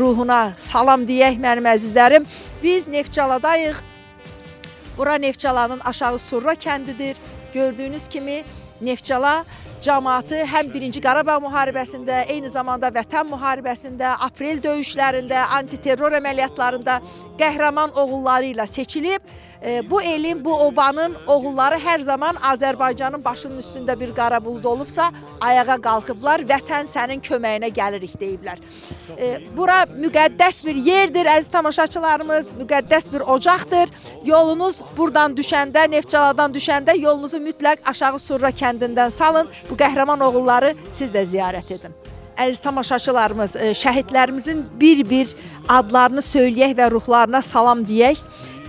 ruhuna salam deyək mənim əzizlərim. Biz Neftçaladayıq. Bura Neftçalanın aşağı Surra kəndidir. Gördüyünüz kimi Neftçala cəmaatı həm Birinci Qarabağ müharibəsində, eyni zamanda Vətən müharibəsində, aprel döyüşlərində, antiterror əməliyyatlarında qəhrəman oğulları ilə seçilib. Bu elin, bu obanın oğulları hər zaman Azərbaycanın başının üstündə bir qara bulud olubsa, ayağa qalxıblar, vətən sənin köməyinə gəlirik deyiblər. Bura müqəddəs bir yerdir, əziz tamaşaçılarımız, müqəddəs bir ocaqdır. Yolunuz buradan düşəndə, Neftçaladan düşəndə yolunuzu mütləq aşağı Surra kəndindən salın. Bu qəhrəman oğulları siz də ziyarət edin. Əziz tamaşaçılarımız, şəhidlərimizin bir-bir adlarını söyləyək və ruhlarına salam deyək.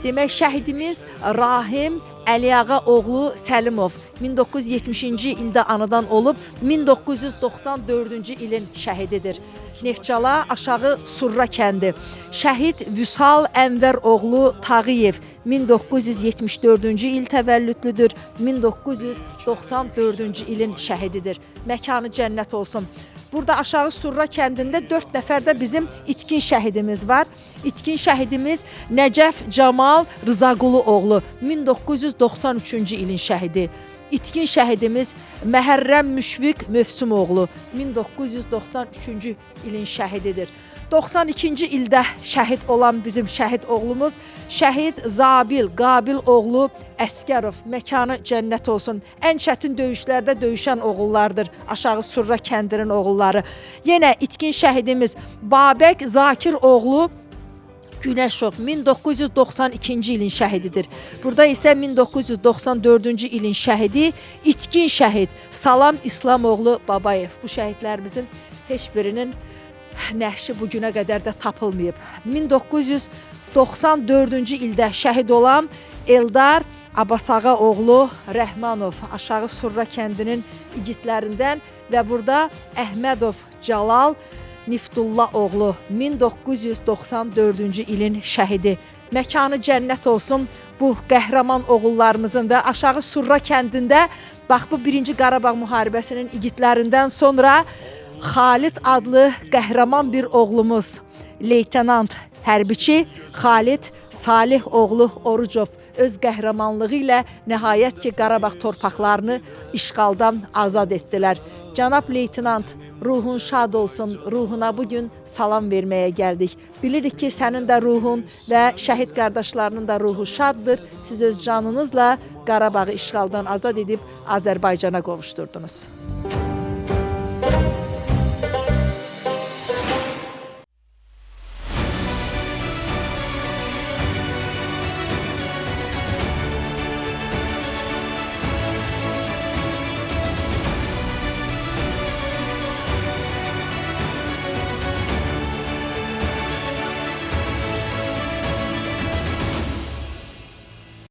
Demək, şəhidimiz Rahim Əliağa oğlu Səlimov 1970-ci ildə anadan olub, 1994-cü ilin şəhididir. Neftçala aşağı Surra kəndi. Şəhid Vüsal Ənvər oğlu Tağıyev 1974-cü il təvəllüdlüdür, 1994-cü ilin şəhididir. Məkanı cənnət olsun. Burada aşağı Surra kəndində 4 nəfər də bizim itkin şəhidimiz var. İtkin şəhidimiz Nəcəf Camal Rızaqulu oğlu 1993-cü ilin şəhidi. İtkin şəhidimiz Məhərrəm Müşfiq Mövsümoğlu 1993-cü ilin şəhididir. 92-ci ildə şəhid olan bizim şəhid oğlumuz Şəhid Zabil Qabil oğlu Əsgərov, məkanı cənnət olsun. Ən çətin döyüşlərdə döyüşən oğullardır. Aşağı Surra kəndinin oğulları. Yenə itkin şəhidimiz Babək Zakir oğlu Günəşov 1992-ci ilin şəhididir. Burada isə 1994-cü ilin şəhidi itkin şəhid Salam İslamoğlu Babayev. Bu şəhidlərimizin heç birinin nəşi bu günə qədər də tapılmayıb. 1994-cü ildə şəhid olan Eldar Abbasağa oğlu Rəhmanov aşağı Surra kəndinin igidlərindən və burada Əhmədov Cəlal Niftullah oğlu 1994-cü ilin şəhidi. Məkanı cənnət olsun bu qəhrəman oğullarımızın və aşağı Surra kəndində bax bu Birinci Qarabağ müharibəsinin igidlərindən sonra Xalid adlı qəhrəman bir oğlumuz, leytenant hərbiçi Xalid Salih oğlu Orucov öz qəhrəmanlığı ilə nəhayət ki, Qarabağ torpaqlarını işğaldan azad etdilər. Cənab leytenant, ruhun şad olsun, ruhuna bugün salam verməyə gəldik. Bilirik ki, sənin də ruhun və şəhid qardaşlarının da ruhu şaddır. Siz öz canınızla Qarabağı işğaldan azad edib Azərbaycana qovuşdurdunuz.